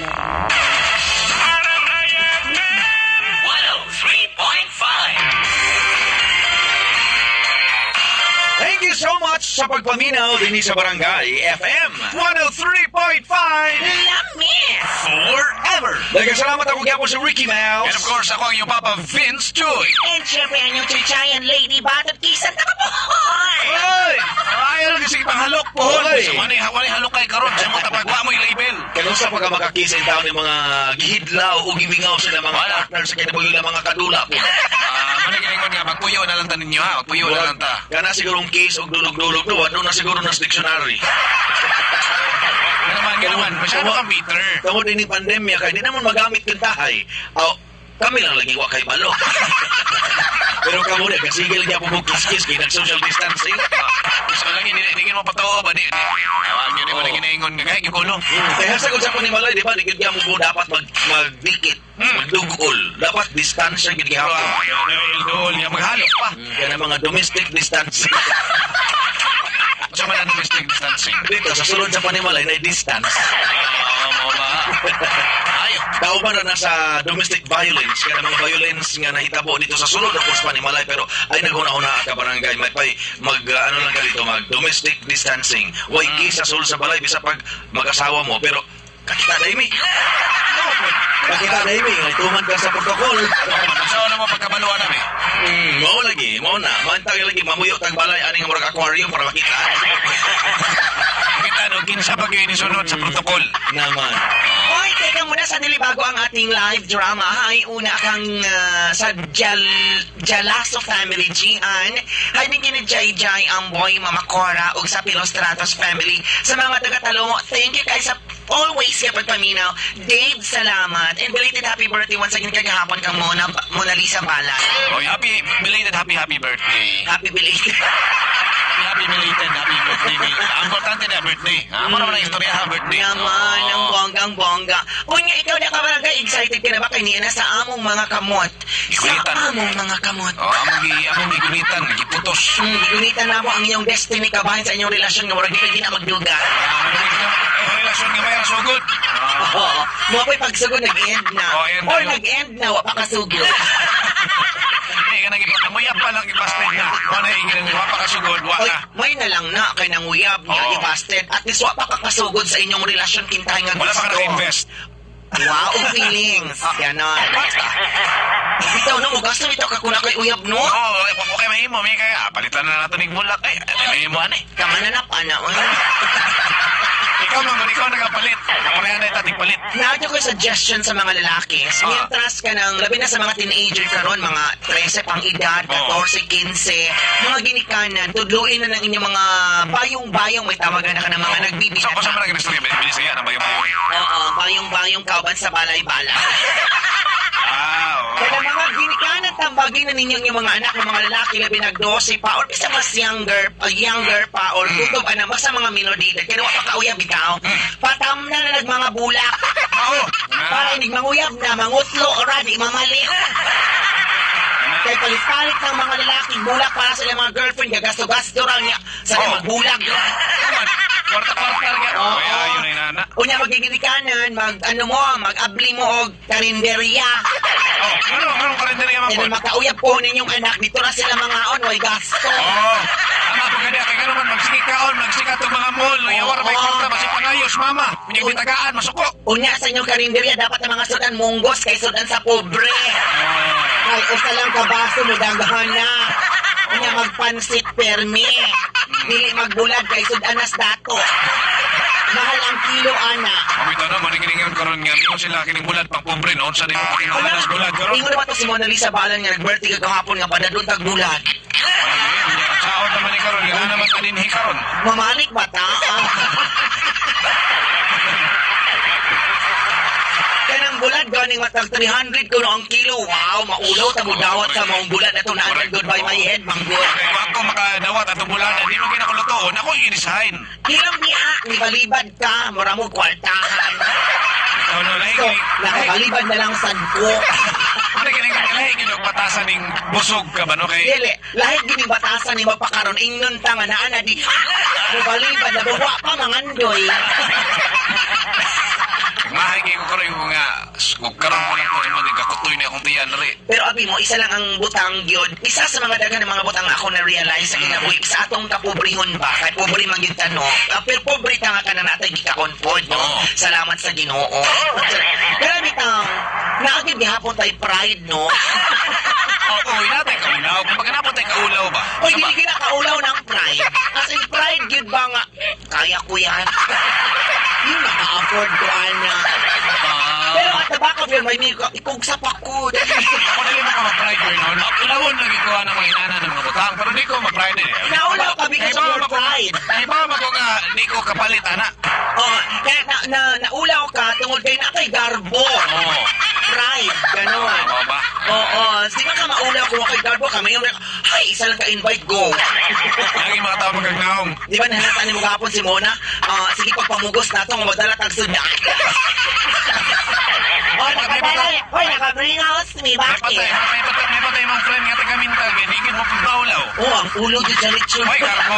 Barangay FM 103.5. Thank you so much sa pagpaminaw dinhi sa Barangay FM 103.5 Lamis! Forever. Daghang salamat, ako gyapon si Ricky Mouse. And of course, ako ang iyong Papa Vince Joy. And syempre, ang inyong chichayan lady, Batot Kisan Takapoy! Ay! Ay, ano kasi panghalok po. Oy. Sa wani, wani halok kay karon sa mga tapagwa mo yung label. Kanus-a pa ka makakisa in taon yung mga gihidlaw o gimingaw sila mga Wala. partner sa kinabuhi ng mga kadula po. Ah, mao giingon nga magpuyo na lang ta ninyo ha. Magpuyo na lang ta. Kana sigurong case og dulog-dulog no, wala na siguro na sa dictionary. Ano naman, gano'n naman. Masyado kang bitter. Tungod din pandemya kay di naman magamit yung tahay. Aw, kami lang lagi wa kay balo. Pero kamo na kasigil niya po mo kiss-kiss kay nag-social distancing. Gusto lang hindi hindi mo patao ba di. Awag yun mo na ginaingon nga kay gigulo. Kaya sa sa Panimalay, di ba, di gyud mo dapat magdikit, magdugol. Dapat distansya gyud gihapon. Dol, ya maghalok pa. Kaya mga domestic distancing. Sa man ang domestic distancing. Dito, sa sulod sa Panimalay, na distance. Oo, mo ba? Ayo. Kauban na sa domestic violence, kaya mga violence nga nahitabo dito sa sulod of course Panimalay, pero ay naghuna-huna ka barangay, may pay mag ano lang ka dito, mag domestic distancing. Way mm. sa sulod sa balay bisa pag mag-asawa mo, pero kakita na imi. Kakita na imi, nga tuman ka sa protocol. Sa ano mo pagkabaluan namin? Mao lagi, mao na. Mantag lagi mamuyo tag balay ani nga murag aquarium para makita. Kita no kinsa pa gyud ni sunod sa protocol. Naman. Hoy, teka muna, sandali bago ang ating live drama. Hi, una kang sa Jalaso family, Gian. Hi din kini Jai Jai, Amboy, Mama Cora, ug sa Pilostratos family. Sa mga taga-Talomo, thank you kay sa always sa pagpaminaw. Dave, salamat. And belated happy birthday once again kagahapon kang Mona Lisa Balay. Oy, happy belated happy happy birthday. Happy belated. Happy happy belated happy birthday. Ang importante na birthday. Ah, mo naman ang istorya ha birthday. Naman, ang Oo. bonggang bongga. Unya, ikaw na kabarangay, excited ka na ba kay niya na sa among mga kamot? Sa Gunitan. among mga kamot. Oh, among gigunitan, giputos. Gunitan na mo ang iyong destiny kabahin sa inyong relasyon nga murag di pa gina magduga. Ah, eh, relasyon nga may sugod. Ah, Oo. Mo ako'y pagsugod, nag-end na. Oh, end Or na. nag-end na, wa pa kasugod. Hindi ka nang ipamuyab pa lang ibasted na. Wala ingin wa pa kasugod, wa Oy, na. may na lang na kay nanguyab niya Oo. i-busted. At least wa pa kakasugod sa inyong relasyon kintay nga Wala pa ka gusto. naka-invest. Wow, ang feelings. Ganon. Bitaw no, mugasto bitaw ka kuna kay uyab no. Oo, oh, okay mahimo may kaya palitan na nato ning bulak ay. Ay mahimo ani. Kamananap ana. Oy. Ikaw man gud, ikaw nagapalit. Pareha na tating palit. Naadyo ko suggestion sa mga lalaki. Mientras ka ng, labi na sa mga teenager karon, mga 13 pang edad, 14, 15, mga ginikanan, tudluin na ng inyong mga bayong-bayong, may tawagan na ka ng mga So, nagbibinata. kung sa mga istorya, bilis kaya ng bayo-bayo. Oo, bayong-bayong kauban sa balay-balay. Ah, oo. Kaya mga ginikanan, tambagin na ninyo yung mga anak ng mga lalaki labi nag 12 pa or bisa mas younger, younger pa or kutob ana basta mga minor de edad. Kaya wa pa kauyab bitaw. Patam na na nagmanga bulak. Oo. Para inig manguyab na, mangutlo, ora, di mamali. Kay palit-palit ng mga lalaki, bulak para sa ilang mga girlfriend, gagasto-gasto raw niya sa Oo. oh. Magbulak. Naman, kwarta-kwarta nga. Oo. Ay, ayun ay nana. Unya magiginikanan, mag ano mo, mag-abli mo og karinderya. Oh, ano, anong karinderya man po? Kaya makauyab po ninyong anak, dito na sila mga on, way gasto. Oo. Tama po kaya kay naman magsige kaon, magsige tong mga mall, yawar may kwarta masig pangayos mama. Minyag bitagaan masuko. Unya sa inyong karinderya, dapat ang mga sudan munggos kay sudan sa pobre. Kay usa lang ka baso mo daghan na. Unya magpansit permi. Dili magbulad kay sudan nas dato. Mahal ang kilo ana. Pamito no, maninginingon karon nga mingon sila kining bulad pang pobre no, unsa din kining bulad karon. Ingon naman to si Mona Lisa Balan nga nag-birthday kagahapon nga padadun tag bulad. Saot naman ni karon, gana naman ka dinhi karon. Mamalik ba ta? Kanang bulad ganing matag 300 kuno ang kilo. Wow, maulaw ta mo dawat sa maong bulad ato na Correct. goodbye my head manggod. Kay wa ko makadawat atong bulad, di mo kinakulutoon, ako yung i-design. Hilom niya, nibalibad ka, mura mo kwartahan. Ikaw no, lahi So, kini. nakabalibad na lang sad ko. Lahi kini lahi kini og batasan ning busog ka ba no kay Dili, lahi gini batasan ni mapakaron ingnon ta nga naa na di. Mubalibad na buwa pa mangandoy. Mahay kay ko karon ko nga kung karon ko lang ko imo nagakutoy ni akong tiyan ri. Pero abi mo, isa lang ang butang yun. Isa sa mga daghan ng mga butang nga ako na-realize sa kinabuhi. Sa atong kapobrehon ba? Kay pobre man gyud ta, no? Ah, pero pobre ta nga ka na natay gikaon pod, no? Oo. Salamat sa Ginoo. Grabe tang, naagid gihapon tay pride, no? Oo, oh, natay kaulaw. Kung baga napon tay kaulaw ba? Oy, Sa ba? dili gina kaulaw ng pride. As in, pride gyud ba nga, kaya ko yan. Yung naka-afford ko, ana. Ah. Pero at the back of your mind, ikugsa pa ko. Ako na lang ako ma-pride yun, no? Ulawon lagi ko ng mga inana ng mga butang, pero di ko ma-pride eh. Naulaw ka because of your pride. Ay, ba ko nga, di ko kapalit, ana. Oh, kaya na naulaw ka tungod kay na kay garbo. Oo. Pride, ganon. Tama ba? Oo, di ba ka maulaw kung kay garbo ka? May hay, isa lang ka-invite, go. Lagi mga tao magagnaong. Di ba nahalata ni mo gahapon si Mona? Ah, sige, pagpamugos na ito, magdala kag sudan. Oh, nakadala. Hoy, naka-bring house me. May patay, Bakit? may patay mong friend nga taga-mental, kaya di mo pagpaulaw. Oh, ang ulo dyan sa lechon. Hoy, garbo.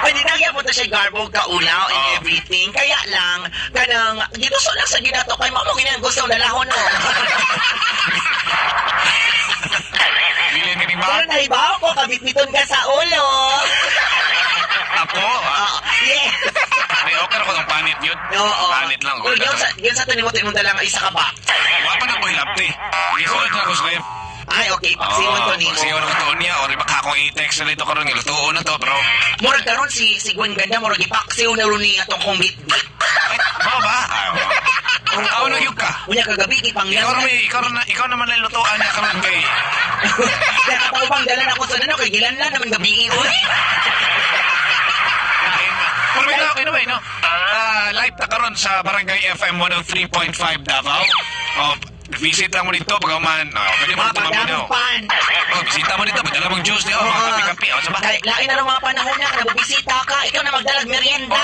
Ay, di nagya po to siya garbo, kaulaw, and Oo. everything. Kaya lang, kanang, ginusto lang sa ginato kay mamo ginang gusto lalahon, no. Bilin ka ni Pero ba? nahibaw ko, kabitbiton ka sa ulo. Ako, ah. Oo, yeah. Ay, okay na ko ng panit yun. Oo. Panit lang. Pero yun sa tinimot mo lang isa ka ba? Wala pa na ko hilapti. Isuot na ko sa ref. Ay, okay, paksingon to nimo. Paksingon ko to niya. O, baka akong i-text na dito karon nga lutuon na to, bro. Murag karon si Gwen Ganda, murag ipaksiw na ron ni atong kong bitbit. Ay, mao ba? Ay, oo. Ikaw na yun ka. Unya kagabi, ipangyan. Ikaw naman, ikaw naman lang lutuan niya karon kay. Kaya kataubang dala na ko sa ano, kay gilanlan naman gabi, uy. Pero wait, okay naman, no? Ah, live ta karon sa Barangay FM 103.5 Davao. Oh, visit lang mo dito pag man. Oh, pwede mo dito maminaw. Mapadampan. Oh, bisita mo dito, padala mong juice niyo, mga kape-kape, oh, sa ba? Kay, lain na rin mga panahon na, kaya bubisita ka, ikaw na magdalag merienda.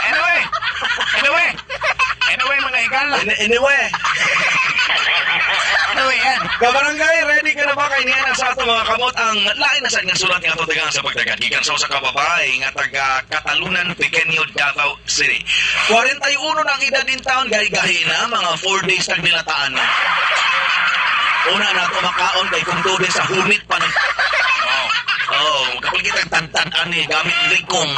Anyway, anyway, anyway mga higala. Anyway, Anyway, yan. Kabarangay, ready ka na ba kay niya na sa ato mga kamot ang lain na sa nga sulat nga ato tagaan sa pagdagan gikan sa usa ka babae nga taga Katalunan, Pequeño, Davao City. 41 na ang edad din taon gahi-gahi na mga 4 days tag nilataan na. Una na ato makaon kay kung tubig sa humit pa ng Oh. Oh, kapag kitang tantan ani gamit likom.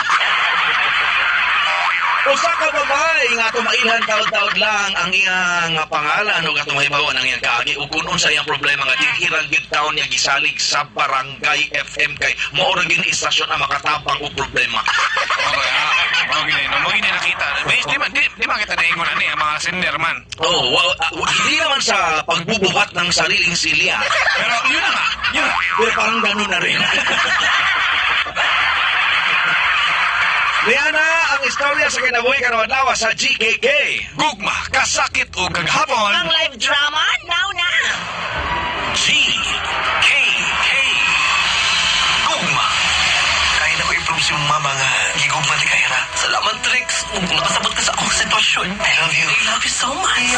Usa ka babae nga ato mailhan taod-taod lang ang iyang pangalan ug ato mahibaw-an ang iyang kaagi ug kun unsa iyang problema nga dinhirang gyud taon niya gisalig sa Barangay FM kay mao ra gyud ni istasyon ang makatabang og problema. Okay, ah. Okay, no, mo gini nakita. Bes, di man kita naingon ani ang mga sender man. Oh, well, hindi naman sa pagbubuhat ng sariling silya, Pero yun na nga, yun na. pero parang gano'n na rin. Niya na ang istorya sa kinabuhi karong adlaw sa GKK. Gugma, kasakit o kaghapon. Ang live drama, now na! G K K. Gugma. Kaya na ko i-prove si mama nga gigugma ni Kyra. Salamat, Trix. Nakasabot ka sa akong sitwasyon. I love you. I love you so much.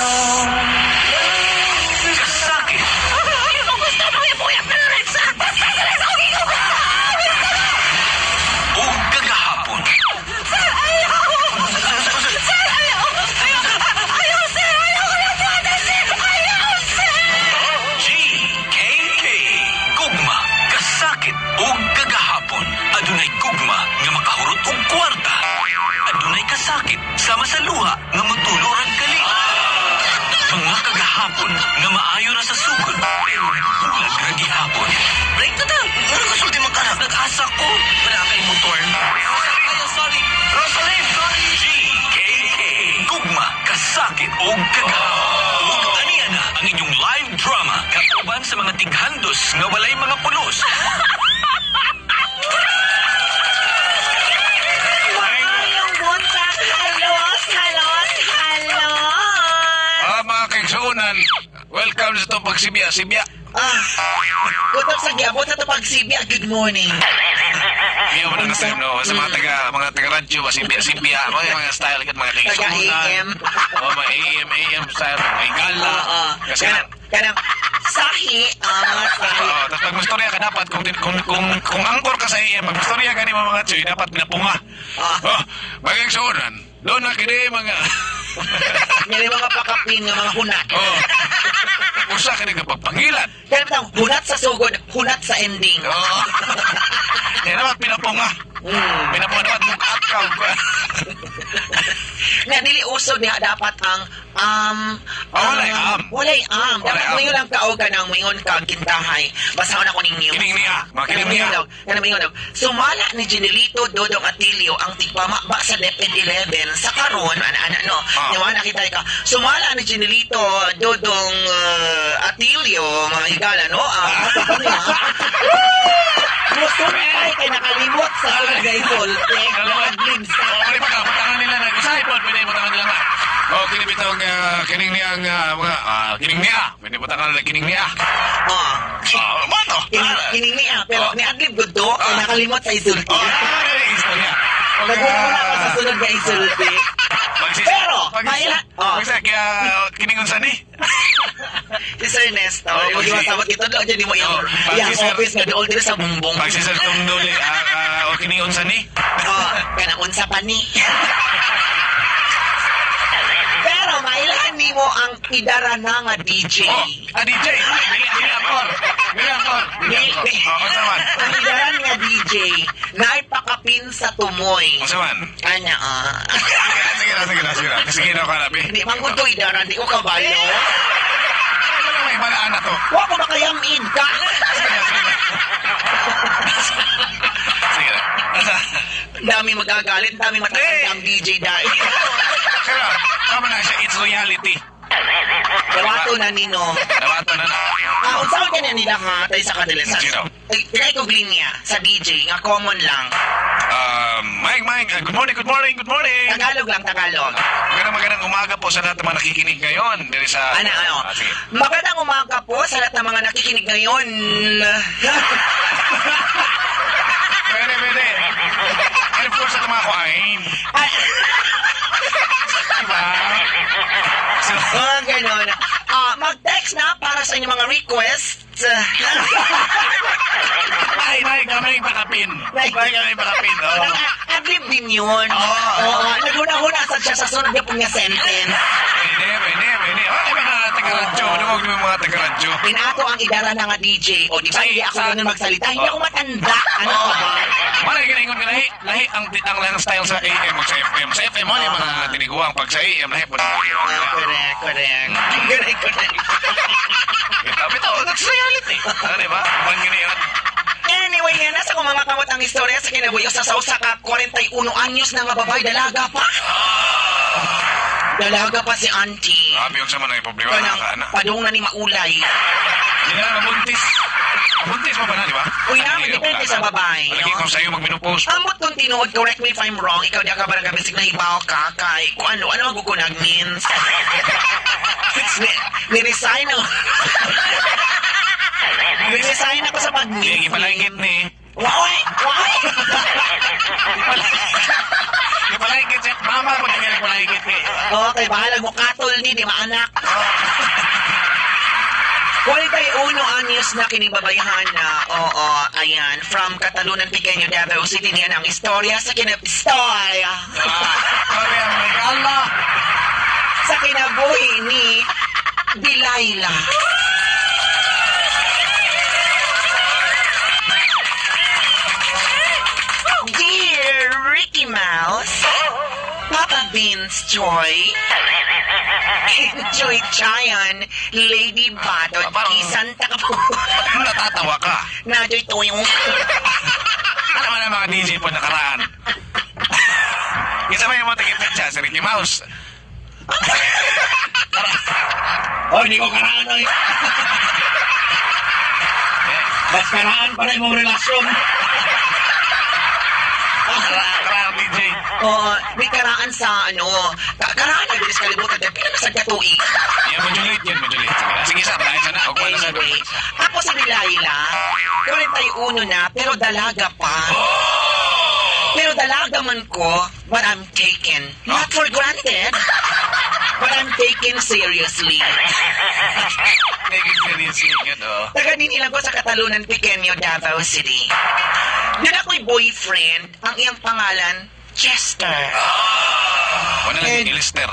Kasakit o kagahapon. G K K. Gugma, kasakit o kagahapon. Adunay gugma nga makahurot og kwarta. Adunay kasakit sama sa luha nga motulo rag kali. Mga kagahapon nga maayo ra sa sugod pero bulag ra gihapon. Break na ta. Ano kasulti man ka na? Nag-asa ko. Wala kay motor. Ay, sorry. Rosaline, sorry. G K K. Gugma, kasakit o kagahapon. Ug aniya na ang inyong live drama kauban sa mga tighandos nga walay mga pulos. Maayong buntag, halos, halos, halos! Ah, mga kaigsuonan, welcome sa itong pagsibya-sibya. Ah, gutom sa giabot sa pagsibya, good morning. Iyo mo na kasi, no, sa mga taga radyo, ba, sibya-sibya, mga style kat mga kaigsuonan. Taga AM. Oh, mga AM, AM style, mga gala. Oo. Kasi Kanang, kanang, Sahi, ah, mga sahi. Oo, tapos pag mustorya ka dapat kung angkor ka sa AM, pag mustorya ka ni mga tsoy, dapat pinapunga. Ah. Oh, bagay sa unan, doon na kini mga May mga pakapin nga mga hunat. Oh. Usa kini nga pagpangilat. Kaya bitang hunat sa sugod, hunat sa ending. Oo. Yan dapat pinapunga. Pinapunga dapat mukat ka. Nga dili uso niya dapat ang Ah, walay am. Walay am. Walay Dapat am. moingon lang ka og kanang moingon ka kintahay. Basahon ako ning news. Kining niya. Mga kining niya. Kanang moingon daw. Sumala ni Genelito Dodong Atilio ang tigpamaba sa DepEd 11 sa karon ana ana no. Ah. Niwa nakita ka. Sumala ni Genelito Dodong Atilio mga higala no. Ah, Musulay kay nakalimot sa barangay Solte. Nakaglib sa Oh, wala pa ka. Butangan nila na. Usahay po, pwede butangan nila nga. Oh, kini bitong kining niya ang mga kining niya. Pwede butangan nila kining niya. Oh. Ah, mo to. Kining niya, pero Oh. ni adlib gud to, kay Ah. nakalimot sa isulti. Oh, istorya. Okay, Naguna ka sa sunod nga isulti. Pero, oh. Pagsi, kaya kining unsa ni? Si Sir Nestor, Oh, yung masabot ito doon dyan mo yung Oh, yung pag si Sir- office nga doon dito sa bumbong. Pag si Sir Tumduli, o kining unsa ni? Oh, kanang unsa pa ni. Pero mailan nimo ang idarana nga DJ. Oh, DJ. Dili, dili angkor. Dili angkor. Dili angkor. Oh, unsa man? Ang idaran nga DJ na ipakapin sa tumoy. Unsa man? Ana ah. Sige na, sige na, sige na. Sige na, kanabi. Hindi man ko to idaran, di ko kabalo. Ano may balaan na to? Wa ko makayamin ka. Sige na, sige na. Sige na. Dami magagalit, dami matatanda ang DJ dahil. Pero, tama na siya, it's reality. Dawato na nino. Nawato na na. Ah, unsa man niya nila ha tayo sa kanila sa. Sino? Ay, try ko linya sa DJ nga common lang. Mike, Mike, good morning, good morning, good morning. Tagalog lang, Tagalog. Magandang magandang umaga po sa lahat ng mga nakikinig ngayon. Diri sa... Ano, ano? Ah, sige. Magandang umaga po sa lahat ng mga nakikinig ngayon. Pwede, pwede. And of course, sa mga kuhain. Ay, Diba? So, mga ganon. Ah, mag-text na para sa inyong mga requests. ay, Mike, kami pakapin. Mike, kami pakapin. Oh. Adlib din yun. Oo. Oo. Naghuna-huna sa siya sa sunod na pong niya sentence. Pwede, pwede, pwede. Oh, ay, mga taga-radyo. Dumog yung mga taga-radyo. Pinato ang idara na nga DJ. O, di ba, hindi ako ganun magsalita. Hindi ako matanda. Ano Oo. ka ba? Wala ka ingon ka lahi, lahi ang lang style sa AM o sa FM. Sa FM mo yung mga tiniguang pag sa AM lahi po. Ah, correct, correct. Correct, correct. Ito, ito, that's reality. Ano, di ba? Bang gini yun. Anyway, nga, nasa kung mga kamot ang istorya sa kinabuhi sa Sausa ka 41 anyos na nga babae, dalaga pa. Dalaga pa si auntie. Grabe yung sama na yung problema Kanang na ka, padung na ni maulay. Hindi na mabuntis. Mabuntis mo ba na, di ba? Uy, na, depende sa babae, Lagi no? kung sa'yo magminupos. Amot kung tinuod, correct me if I'm wrong, ikaw di ka barang bisig nahibaw ka kay kung ano, ano ang gukunag means. Ni-resign ako. Ni-resign ako sa pag Hindi, ipalangkit ni. Why? Why? Ipalangkit siya. Mama, pag hindi ipalangkit ni. Okay, bahala mo katol ni, di maanak. 41 anyos na kinibabayhan na. Oo, ayan. From Catalunan, Pequeño, Davao City niyan ang istorya sa kinab... Istorya! Ah, sorry, ang regalo. Sa kinabuhi ni Delilah. Dear Ricky Mouse, Papa Beans Joy, Joy Chayan, Lady Batot, Parang- Kisanta ka po. Natatawa ka. Najoy Toyong. Ano man ang mga DJ po nakaraan? Isa ba yung mga tigipetsa si Ricky Mouse? Oh, hindi ko karaan oy. Mas karaan pa rin mong relasyon. Karaan, karaan DJ. Oo, may karaan sa ano, karaan na bilis kalibutan, pero nasa katuig. Yan, modulate yan, modulate. Sige, sige, sa, dahil sana. Huwag mo na sa Anyway, ako si Delilah, 41 na, pero dalaga pa. Pero dalaga man ko, but I'm taken. Not for granted, but I'm taken seriously. Nag-experience yun, oh. Taga din ilang ko sa Catalunan, Pequeño, Davao City. Doon ako'y boyfriend, ang iyang pangalan, Chester. Wala lang And- ni Lester.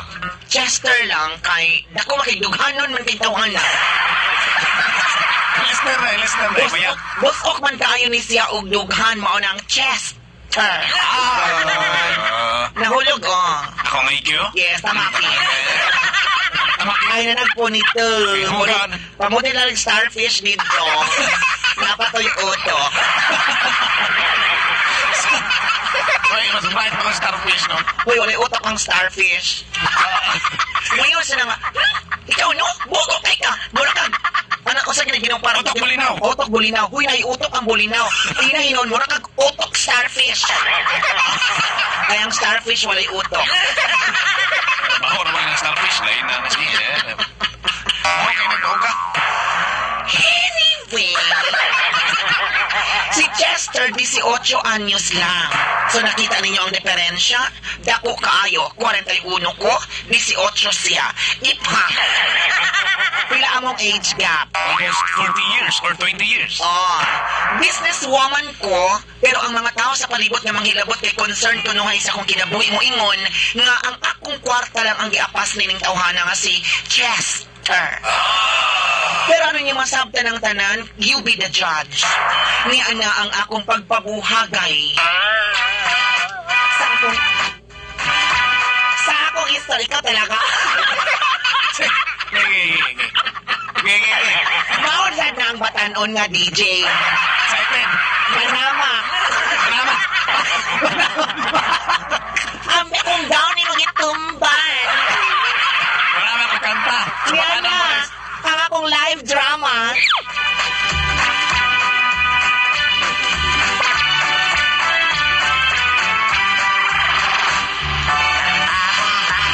Chester lang kay dako makigdughanon man kay tawhana. Lester na, Lester na. Maya. Busok man kaayo ni siya og dughan mao nang Chester. Ah, Nahulog oh. ako ang IQ? Yes, tama ki. Tama ki. Ay na nagpunito. Himuran. Pamuti na lang starfish dito. Napatoy uto. Ay, mas bright ako starfish, no? Uy, walay utok ang starfish. Ngayon siya na nga, ikaw no? Bugo kay ka! Mura kag! Anak ko sa ginaginong parang... Utok bulinaw. Utok bulinaw. Huy, nay utok ang bulinaw. Tinahinon, mura kag utok starfish. Kaya ang starfish walay utok. Baho naman ng starfish. Lain na na siya. Eh. Okay, nagkaw ka. Anyway, si Chester, 18 anyos lang. So nakita ninyo ang diferensya? Dako kaayo, 41 ko, 18 siya. Ipa! Pila among age gap? Almost 40 years or 20 years. Oh, businesswoman ko, pero ang mga tao sa palibot nga manghilabot kay concern kunuhay sa akong kinabuhi mo ingon nga ang akong kwarta lang ang giapas nining tawhana nga si Chester. Pero ano niyo masabta ng tanan, you be the judge. Ni ana ang akong pagpabuhagay. Sa akong sa akong history ka talaga. Sige, sige, sige. Sige, sige. Mao sad na ang batanon nga DJ. Excited. Manama. Salamat. Ang akong down ni magitumban. Wala na akong kanta. Yan na, ang akong live drama.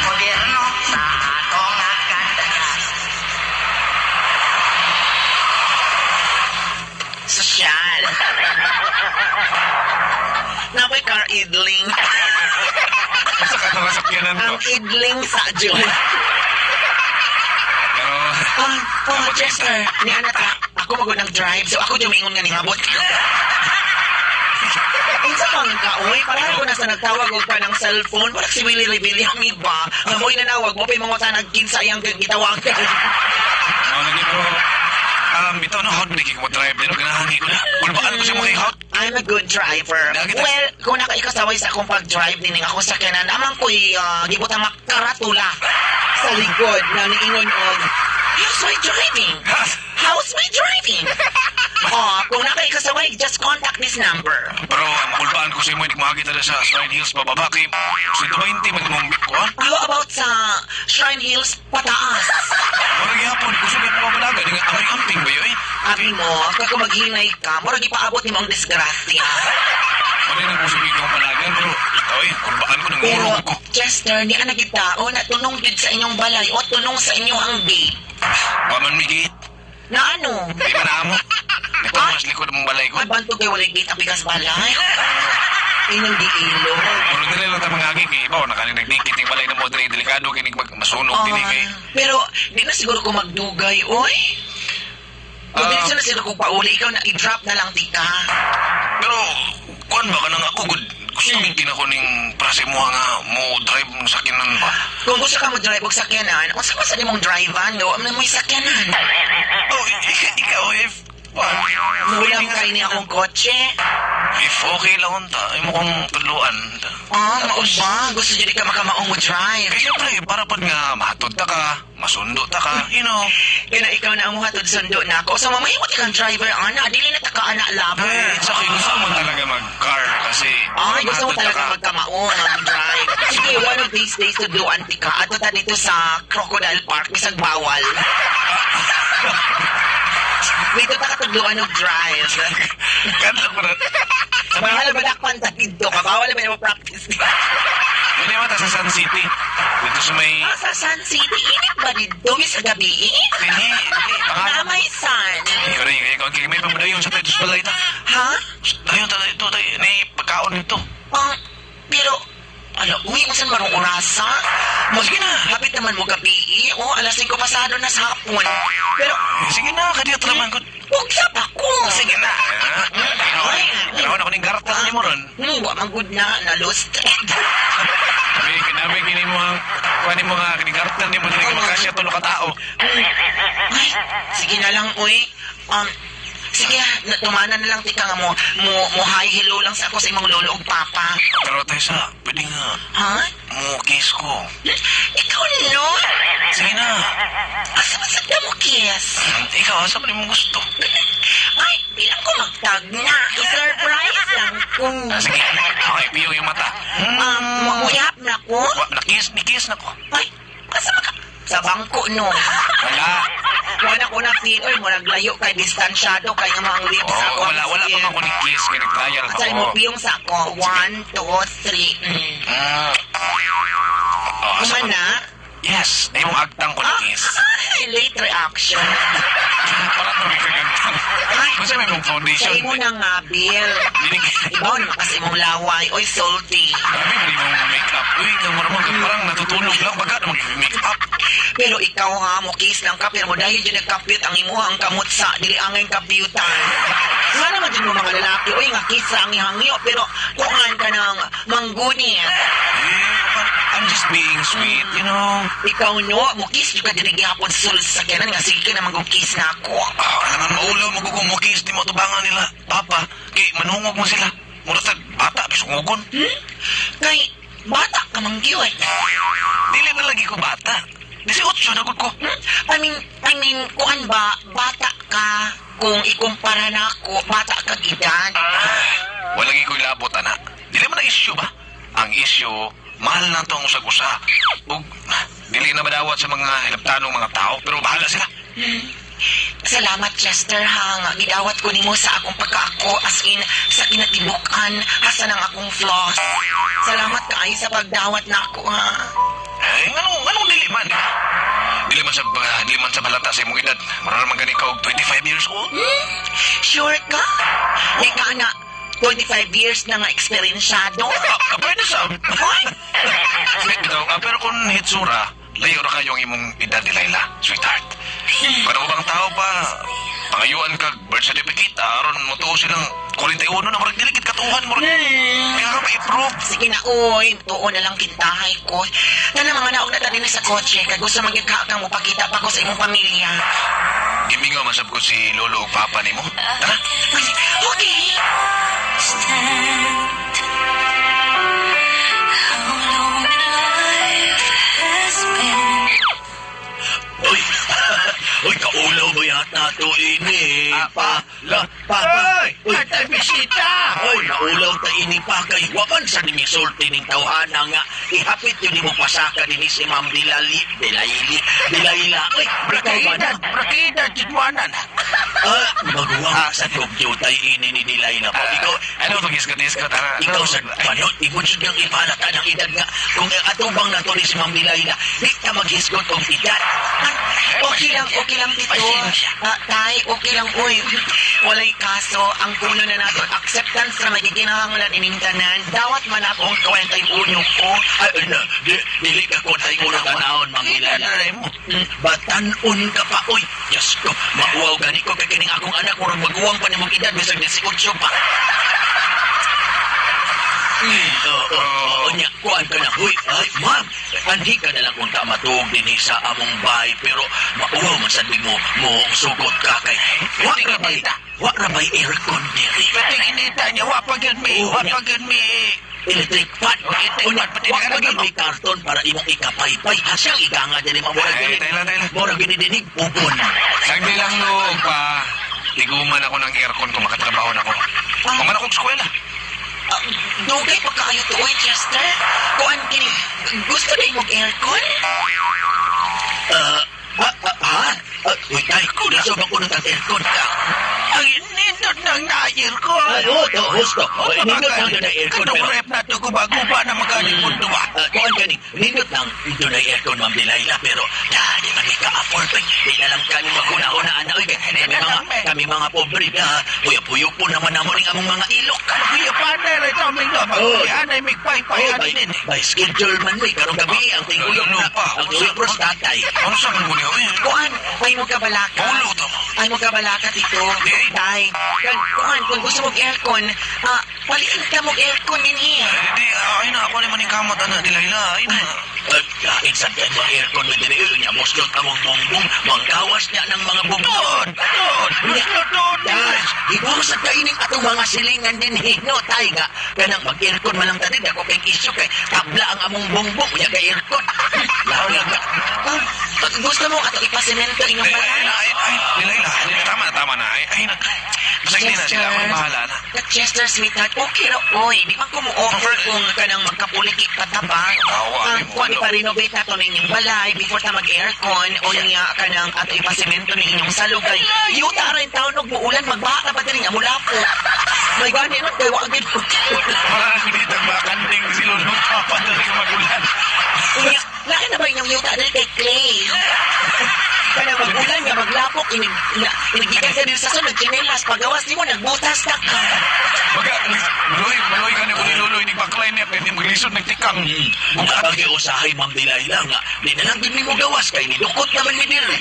Gobyerno sa atong agad. Sosyal. Napoy car idling. Sa katong sakyanan ko. Ang idling sa June. Pero, Ah, oh, Chester, ni anak ka. Ako magod ng drive, so ako jumingon nga ni ngabot. Unsa man ka, oy, parang ko na sa nagtawag og pa ng cellphone, parang si Willie Revillame iba. Nga mo'y nanawag mo, pa'y mga tanag kinsa iyang gitawagan. ano lagi pero, bitaw no, how do ko mo-drive din? Ganahan ko na. Kulbaan ko siya makihot. I'm a good driver. Well, kung nakaikasaway sa akong pag-drive, dining ako sa kanan, amang ko'y gibutang makaratula sa likod na niingon og, how's my driving? How's my driving? Oh, kung nakaikasaway, just contact this number. Pero, ang kulbaan ko sa imo, hindi ko makakita na sa Shrine Hills bababa kay 120 man mong kuan. How about sa Shrine Hills, pataas? Wala gyapon, kusog gyapon mapadaga, di nga amoy amping ba yun eh? Abi mo, kung maghinay ka, murag ipaabot nimo ang disgrasya. Wala nang kusog ikaw palagan, pero ikaw eh, kulbaan ko nang Pero, urong ko. Chester, di ka nagitao na tunong gid sa inyong balay o tunong sa inyong ang gate. Waman mi gate, Na ano? di man amo. Di pa mas likod mong balay ko. Ay, bantog kay walay gate ang bigas balay. Inyong giilo. Pero dili lang ta mangagi kay ibaw na kaning nagdikit yung balay na mo diri delikado kini mag masunog dinhi kay. Ah, pero, di na siguro ko magdugay, oy. Kung Ah. di na siguro ko pauli, ikaw na i-drop na lang tika. Pero kuan ba kanang ako gud gusto gid kinako ning prase mo nga mo drive mo sa kinan ba. Kung gusto ka mo drive og sakyanan, unsa man sa nimong drive no? Ano mo sakyanan? Oh, ikaw if kuan. Mulam kay ni akong kotse. If okay lang unta, imo kong tudloan. Ah, mao ba? Gusto jud ka makamaong mo drive. Kay syempre, para pad nga mahatod ta ka, masundo ta ka, you know. Kaya na ikaw na ang muhatod sundo na ako. So mamahimot ka ang driver, ana. Dili na ta ka ana lover. Eh, it's okay. Gusto mo talaga mag-car kasi. Ay, gusto mo mahatod ta talaga ka. magkamaon ang drive. Sige, one of these days tudloan ti ka. Ato ta dito sa Crocodile Park, bisag bawal. Dito ta katudloan og drive. Kadlok ko na. Mahal ba dakpan ta dito ka? Bawal ba na practice? Hindi naman ta sa Sun City. Dito sa may... Ah, sa Sun City, init ba dito? Sa gabi, eh? Hindi, hindi. Na may sun. Ikaw na, ikaw, ikaw, may pamadayon sa tayo sa balay ta. Ha? Tayo, tayo, ito, tayo, may pagkaon dito. Ah, pero, ala, uy, usan marong orasa? Sige na. Hapit naman mo gabi. Oh, alas 5 pasado na sa hapon. Pero, Eh, sige na, kadiyot naman ko. Huwag ako. Sige na. Ay. Pero ako ning garta ni mo ron. Wa man good na, na lost. Sabi, kinabi kini mo ang kuha mo nga kini garta ni mo dili ka makasya tulo ka tao. Ay, sige na lang, uy. Sige, na, tumana na lang tika nga mo hi hello lang sa ako sa imong lolo ug papa. Pero Tessa, pwede nga Ha? mo kiss ko. Ikaw no? Sige na. Asa man sa mo kiss? Ikaw, asa man imong gusto? Ay, bilang ko magtag na. I-surprise lang ko. Ah, sige. Okay, piyong yung mata. Mo na ko? Wa, nakis, nikiss na ko. Ay, asa man ka? Sa bangko no. Wala. Wala ko na feel, oy, murag layo kay distansyado kay nga mga lips Oh, ako. wala, wala pa man ko ni kiss kay nag-trial pa Sa ko. mo piyong sa ako. 1, 2, 3. Oh, asa Kuma man- na? Yes, na imong agtang ko ni kiss. Ay, late reaction. Parang may kagagtang. Ay, Kasi may mong sa foundation. imo na nga, Bill. Dinig. Ibaw naman kasi imong laway. Oy, salty. Grabe mo yung make-up. Uy, nga mo naman, parang natutulog lang. Baga naman yung make-up. Pero ikaw ha, mo kiss lang ka, pero mo dahil dyan nagkapit ang imuhang kamot sa dili angay kapiutan. Nga naman dyan mo mga lalaki, oy nga kiss ra ang ihangyo, pero kuhaan ka ng mangguni. Eh, I'm just being sweet. Ikaw no, mo kiss jud ka diri gihapon sa sulod sa sakyanan nga sige ka na mag-kiss na ako. Ah, alam mo, maulaw mo kung mo kiss, di mo tubangan nila. Papa, kay manungog mo sila. Mura tag bata, bisungugon. Kay bata ka man gyud. Dili na lagi ko bata. 18 na gud ko. I mean, kuan ba, bata ka kung ikumpara na ako, bata ka edad. Wala lagi ko'y labot, ana. Dili man ang issue ba? Ang issue, mahal na to ang usag-usa. Ug, dili na madawat sa mga hilabtanong mga tao, pero bahala sila. Salamat, Chester, ha. Nga gidawat ko nimo sa akong pagkaako as in sa kinatibukan hasta ng akong flaws. Salamat kaayo sa pagdawat na ako, ha. Eh, anong dili man, di ba? Dili man sa balata sa imong edad. Mura naman gani ka og 25 years old. Sure ka? Di ka na 25 years na nga eksperyensyado. Ah, pwede sa... Hoy! Wait, bitaw, pero kung hitsura, layo ra kayo ang imong edad ni Laila, sweetheart. Para bang tao pa, pangayuan kag birth certificate, aron mo tuo silang 41 na murag dili gid katuhan murag. Kaya ka pa-improve. Sige na, uy. Tuo na lang kintahay ko. Tana mga naog na tanin na sa kotse. Kay gusto magyaka kang mupakita pa ko sa imong pamilya. Gimingaw man sab ko si lolo ug papa nimo. Tara. Ay, okay. Understand how long life has been. Uy, uy, kaulaw ba yata to ini? Pa, la, pa, pa. Uy, Atay bisita! Uy, naulaw ta ini pa kay waman sa nimisulti ning tawhana nga ihapit yun nimo pasaka dinhi si Ma'am Dilali, Dilayli, Dilayla. Uy, ikaw ba na? Brakidad, brakidad, jitwanan. Ah, maguwang sa tugyo tay ini ni Dilayla pa. Ikaw, Ano pag-iskot-iskot ana? ikaw sa panot, ibon sa niyang ipalata ng edad nga. Kung atubang na to ni si Ma'am Dilayla, di ta maghisgot og edad. Ah, okay lang, Tito. Pasensya. Ah, tay, okay lang, uy. Walay kaso. Ang puno na nato, acceptance na magiginahanglan ining tanan. Dawat man ako ang 41 ko. Ay, na, di, dili ka ko tayo ulo tanawon, Ma'am Dilayla. Batanon ka pa, oy. Diyos ko, mauwaw gani ko kay kining akong anak, murag maguwang pa ni mong edad, bisag 18 pa. Oo, oo, nya, kuan ka na. Huy, ay, ma'am, andi ka na lang kung tama tuog dinhi sa among bahay, pero mauwaw man sa mo, mo sugot ka kay. Wa ra bay, wa ra bay aircon diri. Pwede inita niya, wa pa gyud mi, wa pa gyud mi. Electric fan. Electric Unya, fan, pati wa na pa gyud ka may karton para imong ikapaypay. Hasang iganga diri ma'am, murag Ay, gini. tayla, tayla. Murag gini dinig pugon. Sagdi lang no, pa. Tiguman ako ng aircon kung makatrabaho na ako. Kuman akong eskwela. Ah, dugay pa kaayo to, uy, Chester. Kuan kini, gusto na imong aircon? Ah, ah, ah, ha? Ah, uy, tay, nasa ba ko ng aircon? Ang nindot ng na-aircon. Ay, oo, to, husto. Oy, nindot lang doon ang aircon, Katong pero rep na to, guba-guba na magaling po duwa. Ah, kuan gani, nindot lang doon ay aircon, Ma'am Delilah, pero di man ka-afford, oy. Di na lang kami maghuna-huna, ana, oy. Kami mga pobre, ah, puyap-puyop po naman namo ning among mga ilok. Kuya pa na, ito mi no. Oh. Magpulihan ay migpaypay Oh, ani din. by schedule man mi karong gabi ang tinguyok Ano na pa? ang tinguyok pros tatay. Ano sa man niya? Eh, Kuan, ay mo kabalaka. Ulo to. Ay mo kabalaka, tito. Tay. Kuan, kung gusto mo aircon, paliin ka mo aircon din here. Eh, di, ay na, ako naman yung kamot, ana, Delilah. Ay na. Pagkain sa kay mga aircon na dili niya moslot among bongbong manggawas niya ng mga bugtod. Tod, tod, Tay, ibaw sa kaining atong mga silingan din hino tay nga kanang mag-aircon man lang tadi dako kay issue kay tabla ang among bongbong unya kay aircon. Lawa ka. Gusto mo ato ipasemento inyong Ay, ay, balay. ay, ay, Delilah, tama na, tama na. Ay, ay na. Basta hindi na sila, ako yung bahala na. Chester, sweetheart, okay ra, oy. Di man ko mo-offer kung kanang magkapuliki pa ta ba? Awa, di mo, Kuan, ano. ipa-renovate na to ninyong balay before ta mag-aircon o niya kanang ato ipasemento ni inyong salog kay yuta ra yung taon og muulan magbaha na ba diri nga mula po. May gani no kay wa gid. Wala na dito ang mga kanding si Lolo Papa dali ka magulan. Unya, laki na ba inyong yuta diri kay Clay? Kanang magulan nga maglapok inig na, inigikan ka diri sa sulod tsinelas pagawas nimo nagbutas na ka. Baga, maloy, maloy ka na ko ni Lolo, hindi baklay niya, pwede maglisod nagtikang. Bagay usahay Ma'am Delilah nga di na lang gid nimo gawas kay nidukot naman mi diri.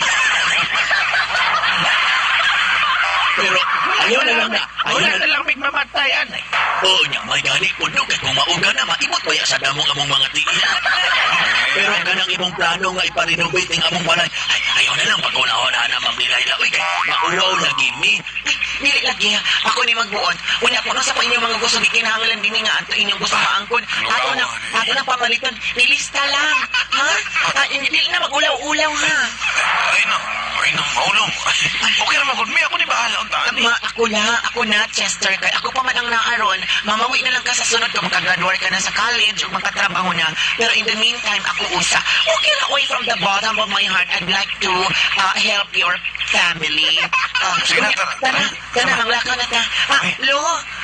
Pero ayaw na lang na. Ayaw Wala na na lang migmamatay ani. Oo niya, may gani po no, kay kung mauga na, maimot pa ya sa damong among mga tiil. Pero kanang imong plano nga iparenovate ang among balay, ay, ayaw na lang pag-una-una na Ma'am Delilah. Uy, kay maulaw na gini. Ay, dili lagi ha. Ako ni magbuot. Unya kuno sa pa inyong mga gusto gikinahanglan dinhi nga ato inyong gusto maangkon. Ato na pamaliton. Nilista lang. Ha? Ah, hindi dili na magulaw-ulaw ha. Ay na, maulong. Okay naman, good. May ako ni bahala unta. Ma, ako na, Chester. Kay ako pa man ang naaron. Mamawi na lang ka sa sunod kung makagraduate ka na sa college o makatrabaho na. Pero in the meantime, ako usa. Okay na, oy, from the bottom of my heart, I'd like to help your family. Sige na, tara. Tara, tara, manglakaw na ta. Ah, lo,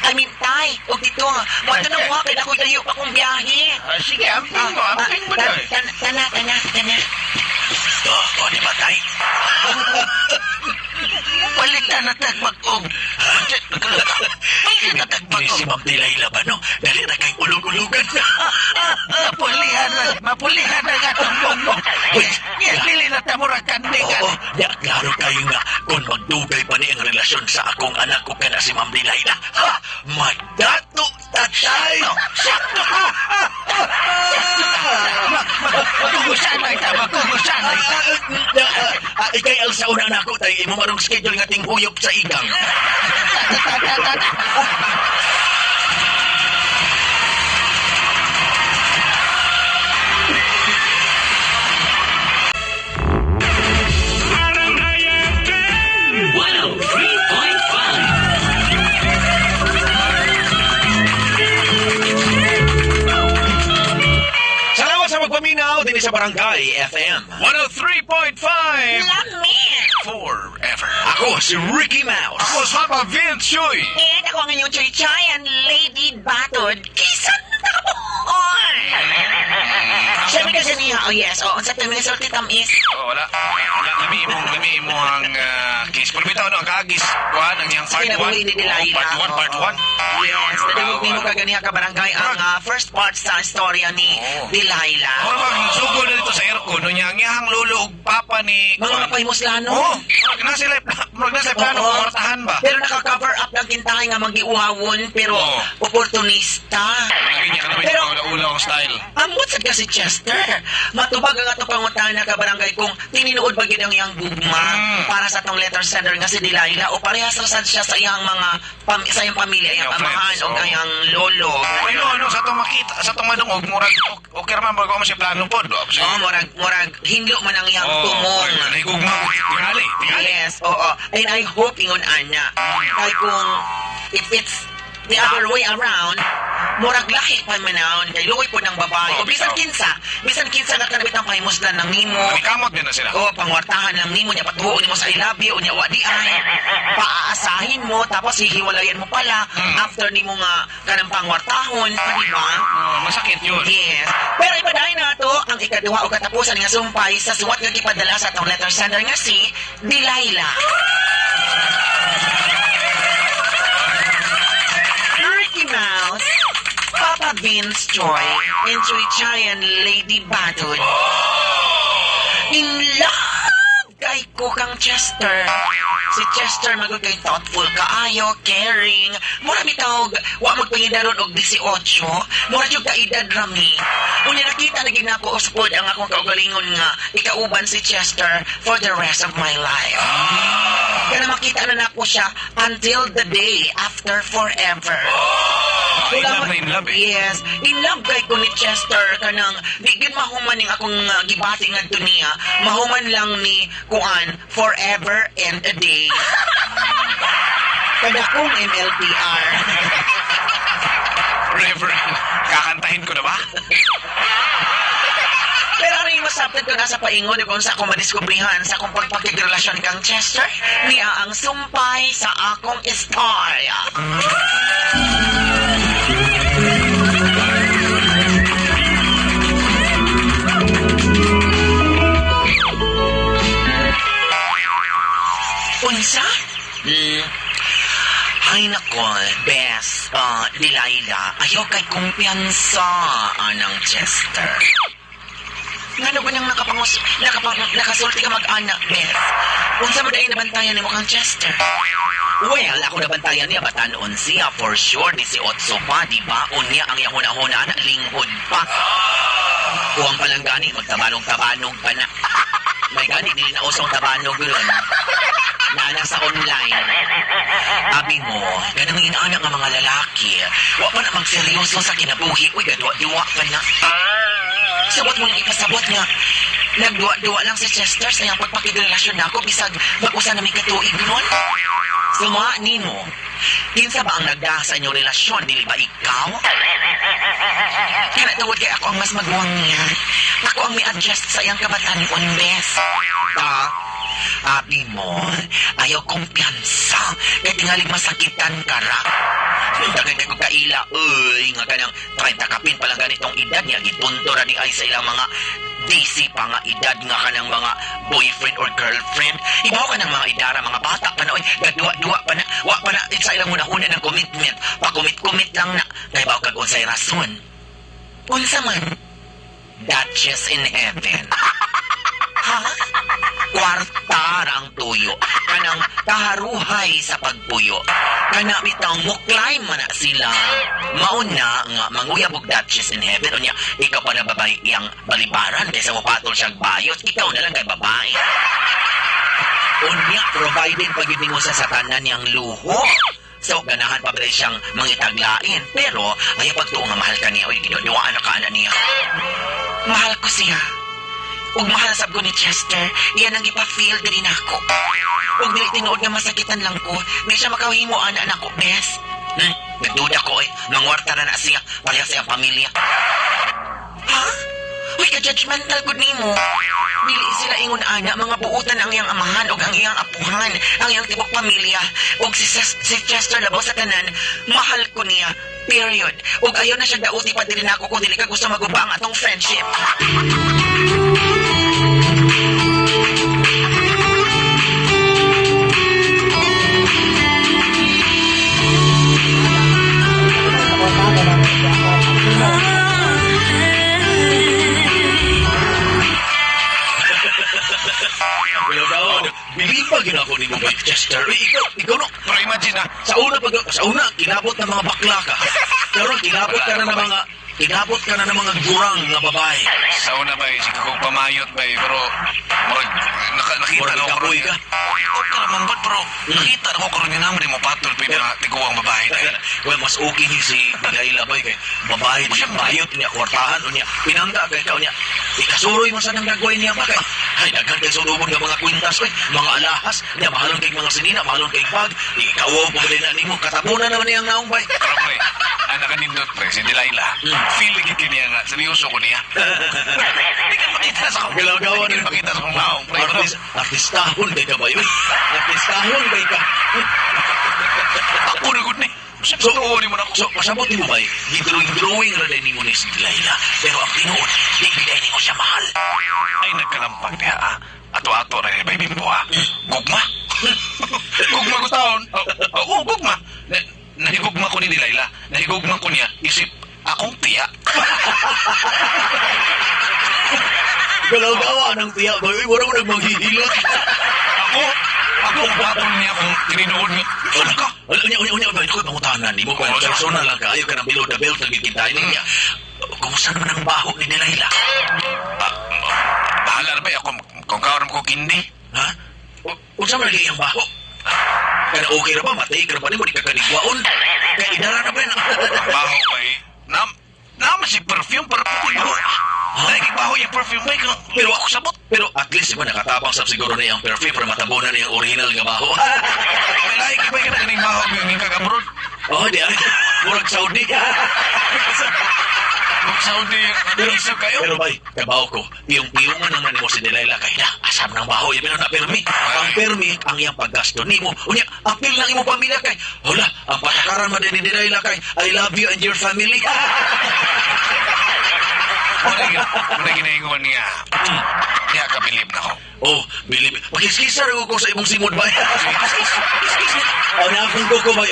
I mean, tay, o dito. Matanong ko, kaya ako tayo pa kong biyahe. Ah, sige, amping mo, amping mo Ah, doy. Tana, tana, tana, tana. Oh, di ba, tay? Palitan na tagbag-og. Palitan na Ni tagbag-og. si Ma'am Delilah ba, no? Dali na kay ulog-ulugan. Mapulihan na, mapulihan na nga itong bongbong. Yes, dili na ta mura kanding Oo, ani. di, klaro kayo nga kung magdugay pa ni ang relasyon sa akong anak ko kana si Ma'am Delilah. Ha! Madato tatay! Sakto ka! Magkugusan na ita, magkugusan na ita. Ikay ang sa una nako tay imo marong schedule nga tinghuyop sa igang. Ta, ta, ta, ta. Salamat sa pagpaminaw dinhi sa Barangay FM. 103.5 Lami! Forever. Ako si Ricky Mouse. Ako si Papa Vince Choi. And ako ang inyong Chay Chay and Lady Batod. Kisan na kabuon! Siyempre kasi niya, oh yes, oh, sa tuwing sulti tamis. Oh, wala. Wala, lami imo ang case. Pero bitaw no, ang kaagis. Kuhan, ang iyang part 1. Kinabuhi ni Delilah. Part 1, part 1. Yes, nadungog nimo kaganiha ka barangay ang first part sa istorya ni Oo. Delilah. Ako naman, sugod na dito sa aircon. No, niya, ang iyang lolo ug papa ni... Mga mapahimuslano. Oo, murag na sila, murag na sila plano, Oo. kwartahan ba? Pero naka-cover up ng kintahay nga magiuhawon pero Oo. oportunista. Lagi niya ka naman Pero- yung ula-ula ang style. Amot sad kasi Chester. Matubag ang ato pangutana ka barangay kung tininuod ba gid ang iyang gugma para sa atong letter sender nga si Delilah o parehas ra sad siya sa iyang mga sa iyang pamilya, iyang Iyang amahan friends, o oo. iyang lolo. Ay, no, no, sa itong makita, sa itong madungog, murag, okay naman, bago mo siya plano po. Do, Oo, murag murag hinlo man ang iyang Oh, tumong. Nahigugma ko. Tingali, tingali. Yes, oo. And I hope ingon ana. Kay kung if it's the other way around, murag lahi pa manawon kay luoy po ng babae. Oo, O bisan bitaw. kinsa, bisan kinsa nga kanabit ang pahimuslan ng nimo. Manikamot din na sila. O, pangwartahan lang nimo niya, patuon nimo sa I love you, unya wa di ay. Paaasahin mo, tapos hihiwalayan mo pala after nimo nga kanang pangwartahon, di ba? Oh, masakit yun. Yes. Pero ipadayon na to ang ikaduha o katapusan nga sumpay sa suwat nga gipadala sa atong letter sender nga si Delilah. Ricky Mouse. ka, Vince Choi, and Choi Chayan Lady Batod. In love kay ko kang Chester. Si Chester magod kay thoughtful kaayo, caring. Mura bitawg, wa magpangidaron og 18. Mura jud kaedad rami. Unya nakita na gid nako usod ang akong kaugalingon nga ikauban si Chester for the rest of my life. Kana makita na nako siya until the day after forever. In love na in love eh. Yes, in love kay ko ni Chester kanang di gyud mahuman ning akong gibati ngadto niya. Mahuman lang ni kuan forever and a day. Kada kong MLPR. Reverend, kakantahin ko na ba? Pero ano yung masabtan ko nasa paingon kung sa akong madiskubrihan sa akong pagpakigrelasyon kang Chester, niya ang sumpay sa akong istorya. Unsa? Ay nako, Bes, Delilah, ayaw kay kumpiyansa anang Chester. Ngano ba nang nakasulti ka mag-anak, Bes? Unsa mo dahil nabantayan nimo kang Chester? Well, ako nabantayan niya, batanon siya, for sure, 18 pa, di ba? Unya ang iyang huna-huna na, linghod pa. Kuwang pa lang gani, magtabanog-tabanog pa na. May gani, dili na usong tabanog ron. Na nasa online. Abi mo, ganang inaana nga mga lalaki, wa pa na magseryoso sa kinabuhi, uy, gadwa-duwa pa na. Sabot mo nang ipasabot nga, nagduwa-duwa lang si Chester sa iyang pagpakigrelasyon nako bisag mag-usa na may katuig nun. Suma nimo, kinsa ba ang nagda sa inyong relasyon, dili ba ikaw? Kaya tungod kay ako ang mas maguwang niya. Ako ang mi-adjust sa iyang kabataan bes. Ta, abi mo, ayaw kumpiyansa. Kaya tingalig masakitan ka ra. Daghan kay kong kaila, uy, nga kanang 30 kapin pa lang ganitong edad niya, gitunto ra ni ay sa ilang mga DC pa nga edad nga kanang mga boyfriend or girlfriend. Ibaw ka ng mga idara, mga bata pa na, oy, gadua-dua pa na, wa pa na sa ilang una-una ng commitment. Pa-commit-commit lang na, kay baw kag unsay rason. Unsa man? Duchess in heaven. Ha? Kwarta ra ang tuyo. Kanang kaharuhay sa pagpuyo. Kana bitang mo climb man na sila. Mauna nga manguyab og Duchess in heaven unya ikaw pa na babae iyang balibaran kaysa mopatol siyang bayot, ikaw na lang kay babae. Unya provided pag yun mo sa tanan niyang luho. So, ganahan pa ba siyang mangitaglain. Pero, ayaw pagtuo nga mahal ka niya. Uy, ginuduwaan na ka na niya. Mahal ko siya. Ug mahal sab ko ni Chester, iyan ang ipa-feel diri nako. Ug dili tinuod nga masakitan lang ko, di siya makahimo ana nako, bes. Nagduda ko eh, mangwarta na na siya, pareha sa iyang pamilya. Ha? Uy, ka-judgmental gud nimo. Dili sila ingon ana, mga buutan ang iyang amahan ug ang iyang apuhan, ang iyang tibok pamilya. Ug si Chester labaw sa tanan, mahal ko niya. Period. Ug ayaw na siya dauti pa diri nako kung dili ka gusto maguba ang atong friendship. Bilib pa ginako ni Mike Chester. Uy, ikaw no. Pero imagine na, Sa una, kinabot ng mga bakla ka. Pero kinabot ka na ng mga, kinabot ka na ng mga gurang nga babae. Sa una ba, sige kong pamayot ba, pero murag, nakita Murag na ako ikapoy ka. O, karaman ba, pero nakita na ko karon nga naman mo patol pa yung mga tiguang babae dahil. Well, mas okay ni si Delilah ba, kay babae siya, bayot niya, kwartahan o niya, pinangga kay ka niya. Ikasuroy mo sa nang gagawin niya ba kay, ay, daghan kay sulubon nga mga kwintas, oy, mga alahas, niya, mahalon kay mga sinina, mahalon kay bag, ikaw pa din na nimo, katapunan naman niyang naong bay. Pero pre, ang nakanindot pre, si Delilah, feel lagi kiniya nga, seryoso ko niya. Hindi ka makita sa akong, Galaw-gawan. hindi ka makita sa akong naong, pre. Artistahon kay ka ba yun? Artistahon kay ka. Ako na gud ni. So, So, ni mo na ako. So, pasabot mo ba, gidrawing-drawing ra din nimo ni si Delilah. Pero ang tinuod, di gid nimo siya mahal. Ay, nagkalampag niya, ah. Ato-ato rin, bay bimbo, ah. Gugma. Gugma ko taon. Oo, gugma. Nahigugma ko ni Delilah. Nahigugma ko niya. Isip, Akong tiya. Galaw-gawa ng tiya ba? Uy, wala mo nagmanghihilot. Ako, patol niya kung tininuod niya. Ano ka? Unya, unya, unya, unya, ko pangutanan nimo kung Oo, sir. personal lang kaayo ka ng below the belt nagkikita niya. Kumusta naman ang baho ni Delilah? Ah, bahala na ba ako kung kaoram ko kindi? Ha? Unsa man lagi ang baho? Kana okay ra ba? Matay ka ra ba nimo? Di ka kanigwaon? Kaya idara na ba yun? Ang baho ba eh? Nam si perfume para putoy ba? Ay, baho yung perfume ba? Pero ako sabot. Pero at least ba nakatabang sab siguro na iyang perfume para matabo na niyang original nga baho. May lahi ba ka na kaning baho ng kag-abroad? Oh, di ay. Murag Saudi. Murag Saudi, ano isip kayo? Pero bay, kabaw ko, piyong-piyongan naman nimo si Delilah kay na asam ng baho, yabi na permi. Ang permi ang iyang paggasto nimo. Unya, apil lang imong pamilya kay. Hola, ang patakaran man din ni Delilah kay I love you and your family. Muna ginaingon niya. Niya kabilib na ko. Oh, bilib. Pakiskisa ra ko sa imong simod bay. Kiskis. Oh, na akong kuko bay.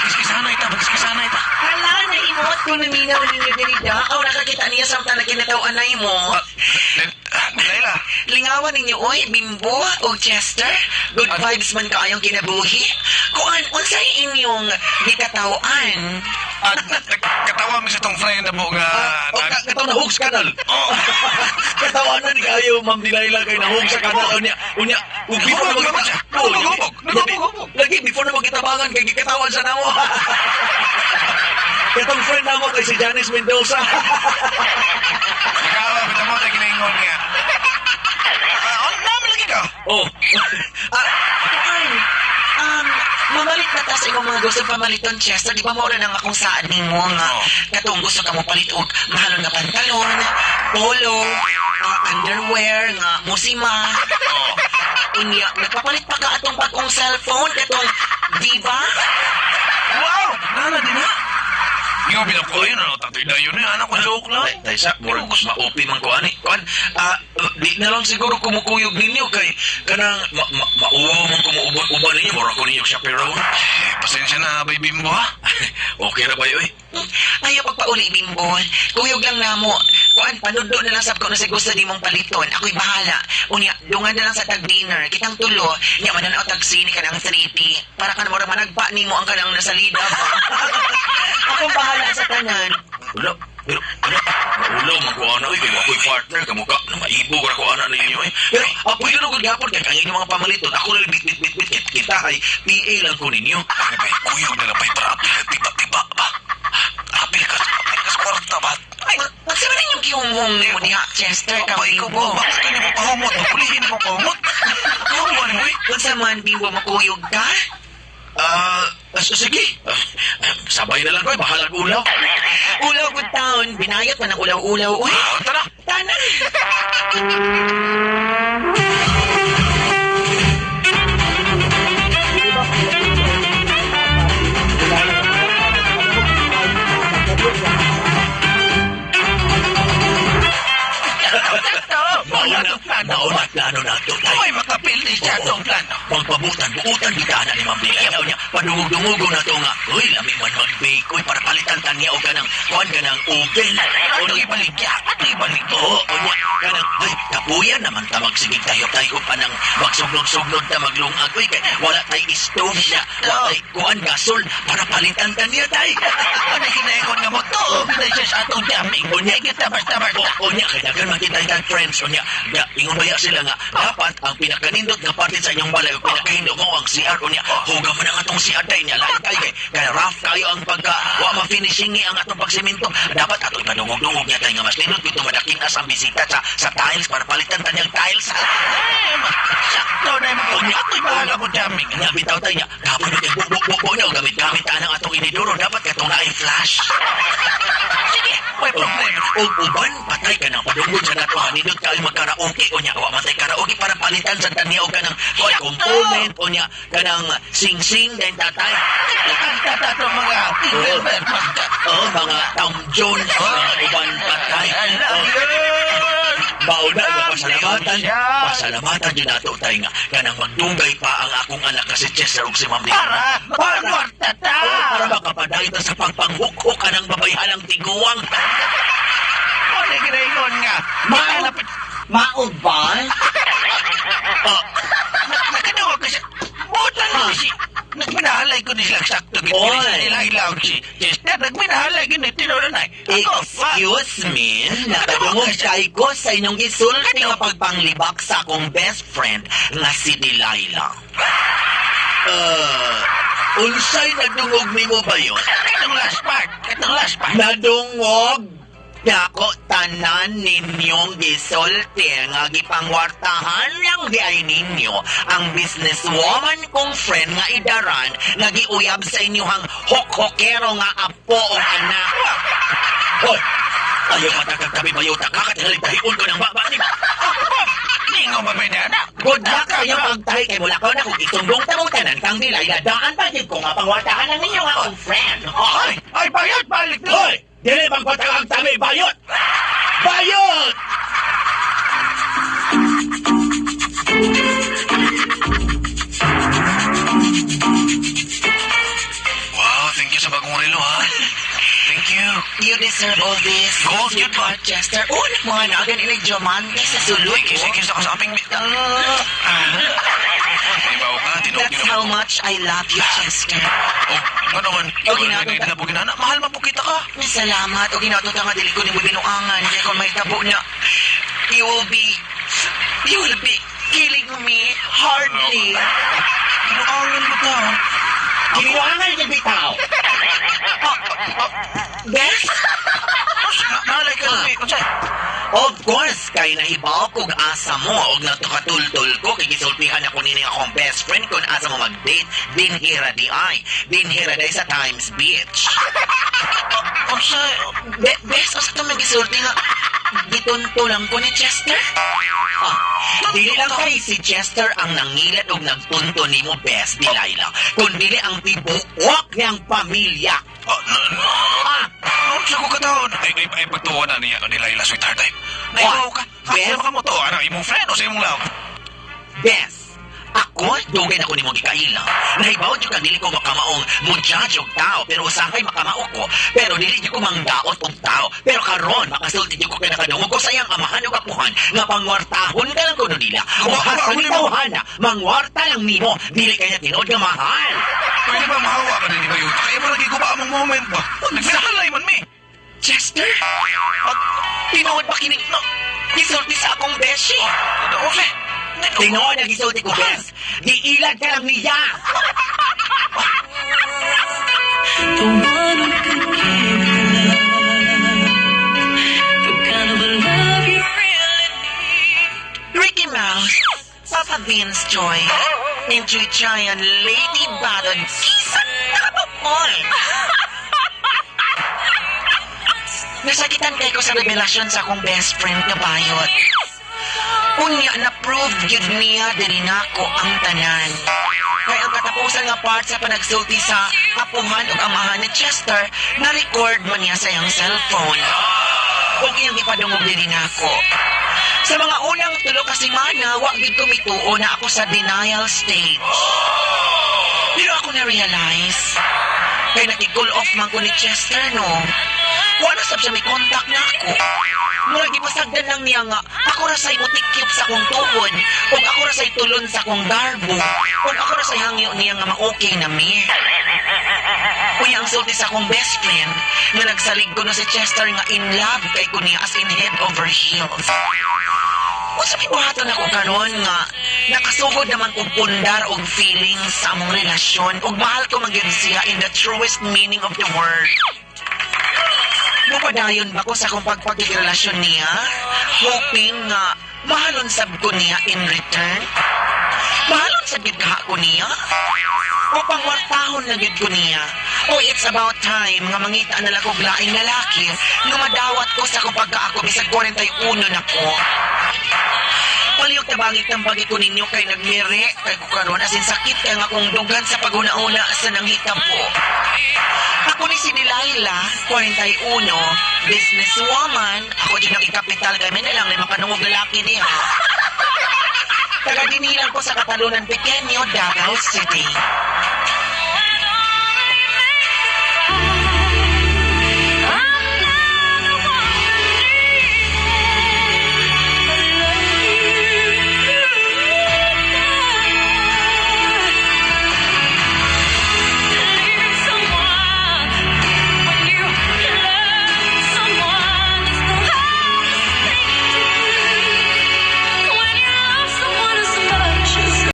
Kiskisanay ta, kiskisanay ta. Hala, naimot ko naminaw ninyo diri da. Aw, nakakita niya samtang na kinataw-anay mo. Delilah. Lingawan ninyo, oy, Bimbo o Chester. Good vibes man kaayong kinabuhi. Kuan, unsay inyong gikatawan? At katawa mi sa tong friend na mo nga Oh, kataw na hooks kanal. Oh. Katawanan kayo, Ma'am Delilah, kay nahog sa kanal. Unya, unya, ug before na Nagubog magkita- siya. Nagubog. Nagubog. Lagi, before na magkitabangan, kay gikatawan sa namo. Katong friend namo kay si Janice Mendoza. Nakawa bitaw mo ginaingon niya. Ah, naman lagi ka. Oh. Ah, kuan, mamalit na ta sa imong mga gusto pamaliton, Chester. Di ba maura na nga kung saan nimo nga Oh. katong gusto ka mo palit og mahalon nga pantalon, polo, underwear, nga musima. Oh. Unya, nagpapalit pa ka atong bagong cellphone, katong Viva. Wow, nana din ha. Yung pinakuha yun, ano, tatoy na yun, eh, anak ko, joke lang. Tay, tay sa, murag maupi man ko ani. Kuan, di na lang siguro kumukuyog ninyo kay kanang ma, ma, mauwaw man kumuuban-uban ninyo, murag ko ninyo chaperone. Eh, pasensya na, baby mo, ha? Okay ra ba yun? Ayaw pagpauli, Bimbo. Kuyog lang namo. Kuan, panudlo na lang sab ko na sa gusto di mong paliton. Ako'y bahala. Unya, dungan na lang sa tag-dinner. Kitang tulo. Nya, mananaw tag sini ka ng 3P. Para ka na mura managpa nimo ang kanang nasa lida ba? Akong bahala sa tanan. Wala, pero, wala, maulaw man ko ana, oy, kay ako'y partner, kamuka, na maibog ra ko ana ninyo, eh. Pero, apoy na gud gapon, kay ang inyong mga pamaliton, ako na bit, bit, bit, bit, bit, kita ay PA lang ko ninyo. Ano ba, kuyog na lang ba'y para apil, tiba-tiba ba? Apil ka sa kwarta ba? Ay, magsa ba ninyong gihunghong nimo diha, Chester, ka Ba, ikaw Bimbo? ba? Bakit ka niyo pahumot? Pulihin mo pahumot? Ano ba, eh? Unsa man, Bimbo, makuyog ka? Sige, sabay na lang ko, eh, bahalag ulaw. Ulaw good town. Binayot man ang ulaw-ulaw. Uy, Ah, tara. tanan. Mauna, mauna, plano na ito, tay. Uy, makapildi siya atong plano. Pagpabutan, buutan kita na ni Ma'am Delilah. Unya, padungog-dungogo na to nga. Uy, lami man mag-bake, uy, para palitan ta niya o kanang, kuan ka ng oven. Ano ibaligya? Ano ibaligya? Oo, unya, kanang, ay, kapuyan naman ta magsigig tayo tayo pa ng magsuglog-suglog ta maglungag. Uy, kay, wala tay stove na, wala tay kuan gasol para palitan ta niya tay. Ano ginaingon nga mo to? Pinay siya sa atong daming. Unya, kita basta-basta. O, unya, kay daghan man kita tag friends, unya, da, ingon baya sila nga, dapat ang pinakanindot nga parte sa inyong balay, o pinakahindot mo ang CR, unya, huga man ang atong CR day niya, lain kayo, kay, kay rough kayo ang pagka, wa ma-finishing ang atong pagsimento, dapat ato ipadungog-dungog niya tayo nga mas nindot, ito madaking as ang bisita sa tiles, para palitan tanyang tiles. Sakto na yung mga Ato'y bahala ko daming. Nya bitaw tayo niya, kapon na kay bubo-bubo niya, gamit-gamit ta ng atong inidoro, dapat katong naay flash. Sige, may problema. Og uban, patay ka ng padungod sa nato, nindot kayo magkaraoke, o niya, wa matay karaoke para palitan sa taniya og kanang kuan component, o niya, kanang sing-sing din tatay. Nakanta ta itong mga tingle bell pagka. Oh, mga Tom Jones, mga uban patay. I love you. Mao na, Love pasalamatan, siya. Pasalamatan yun nato tayo nga kanang magdunggay pa ang akong anak na si Chester ug si Ma'am Lina. Para, para, ta. Oo, para makapadayot ta sa pagpanghukho ka ng babayhanang tiguang. Ano ginayon nga? Makalapit. Maog ba? Ah, Nakadawag ka siya. Buta na si... Nagminahalay ko ni sila sakto. Oy. Nila ilaw si Chester. Nagminahalay ko ni Tinonay. Ako, Excuse me, nakadungog kay ko sa inyong gisulti nga pagpanglibak sa akong best friend nga si Delilah. Unsay nadungog nimo ba yun? Katong last part. Katong last part. Nadungog nako tanan ninyong gisulti nga gipangwartahan lang di ay ninyo ang businesswoman kong friend nga idaran nga giuyab sa inyong hokhokero nga apo o anak. Hoy! Ayaw matakag kami bayo takakatingalig tahion ko ng baba ni. Ningo ba ba na? Good luck sa inyong pagtahi kay mula ko na kung itumbong tamong tanan kang Delilah daan pa gid ko nga pangwartahan lang ninyo nga akong friend. Ay, ay, bayot, balik na. Hoy! Dili bang patagag tabi bayot! Bayot! Wow, thank you sa bagong relo ha. Thank you. You deserve all this. Gold yun ba? Chester. Oh, mga nagan ilang diamante sa sulod. Thank you, thank you sa kasaping. Ay, bawo ka, tinuod That's yun how naman. much I love you, Chester. Oh, ano naman? Okay, Ikaw na- na, na, na, mahal man po kita ka. Salamat. O ginatuta nga dili ko ni mo binuangan. Kaya kung may tabo na, you will be killing me hardly. Binuangan mo ka. Binuangan niya bitaw. Bes? Nalay ka, eh. Of course, kay nahibaw kog asa mo og natukatultol ko kay gisultihan ako nini akong best friend kung asa mo mag-date dinhira di ay dinhira di sa Times Beach. Unsa? Bes, asa ka magisulti nga gitunto lang ko ni Chester? Ah, dili lang kay si Chester ang nangilat og nagtunto nimo, bes, Delilah, kun dili ang tibuok niyang pamilya. Oh, no, no. Ah, Unsa ko kataon? Ay, ay, ay, pagtuwa na niya ni Laila, sweetheart. Ay, naibaw ka. Bes? Asa ka mo to? Ano, imong friend o sa imong love? Bes, ako, dugay na ko nimo gikaila. Nahibaw jud ka dili ko makamaong mujudge og tao, pero usahay makamao ko. Pero dili jud ko mangdaot og tao. Pero karon makasulti jud ko kay nakadungog ko sa iyang amahan ug apuhan nga pangwartahon ka lang kuno nila. O hasta ni tawhana, mangwarta lang nimo, dili kay tinuod nga mahal. Pwede ba mahawa ka din, di ba yun? Kaya mo lagi ko ba among moment ba? Nagsahalay man, mi. Chester? Tinuod ba kini? No, gisulti sa akong beshi. Okay. Tinuod na gisulti ko, bes. Giilad ka lang niya. The one who could give you love, the kind of love you really need. Ricky Mouse, Papa Vince Joy, Enjoy Giant, Lady Baron, Kisan Nakapapol. Nasakitan kay ko sa revelasyon sa akong best friend na bayot. Unya na-prove gyud niya diri nako ang tanan. Kaya ang katapusan nga part sa panagsulti sa apuhan ug amahan ni Chester, na-record man niya sa iyang cellphone. Ug iyang ipadungog diri nako. Sa mga unang 3 ka semana, wa gid ko mituo na ako sa denial stage. Pero ako na-realize, kay nakig-cool off man ko ni Chester, no? Wala sab siya may contact na ako. Murag gipasagdan lang niya nga, ako ra say mutikyop sa akong tuod, ug ako ra say tulon sa akong garbo, ug ako ra say hangyo niya nga ma-okay na mi. Uy, ang sulti sa akong best friend, nga nagsalig ko na si Chester nga in love kay ko niya as in head over heels. Unsa may buhaton ako karon nga nakasugod naman og pundar og feelings sa among relasyon ug mahal ko man gyud siya in the truest meaning of the word. Mupadayon ba ko sa akong pagpakigrelasyon niya? Hoping nga mahalon sab ko niya in return? Mahalon sab gyud kaha ko niya? O pangwartahon na gyud ko niya? O it's about time nga mangita na lang kog laing lalaki nga madawat ko sa akong pagkaako bisag 41 na ko. Palihog tabangit ng bagi ko ninyo kay nagmire kay ko karon as in sakit kay nga akong dugan sa paghuna-una sa nanghitabo. Ako ni si Delilah, 41, businesswoman. Ako din ang ikapital kami na lang may makanungog lalaki diha. Taga dinilang ko sa Katalunan Pequeño, Davao City.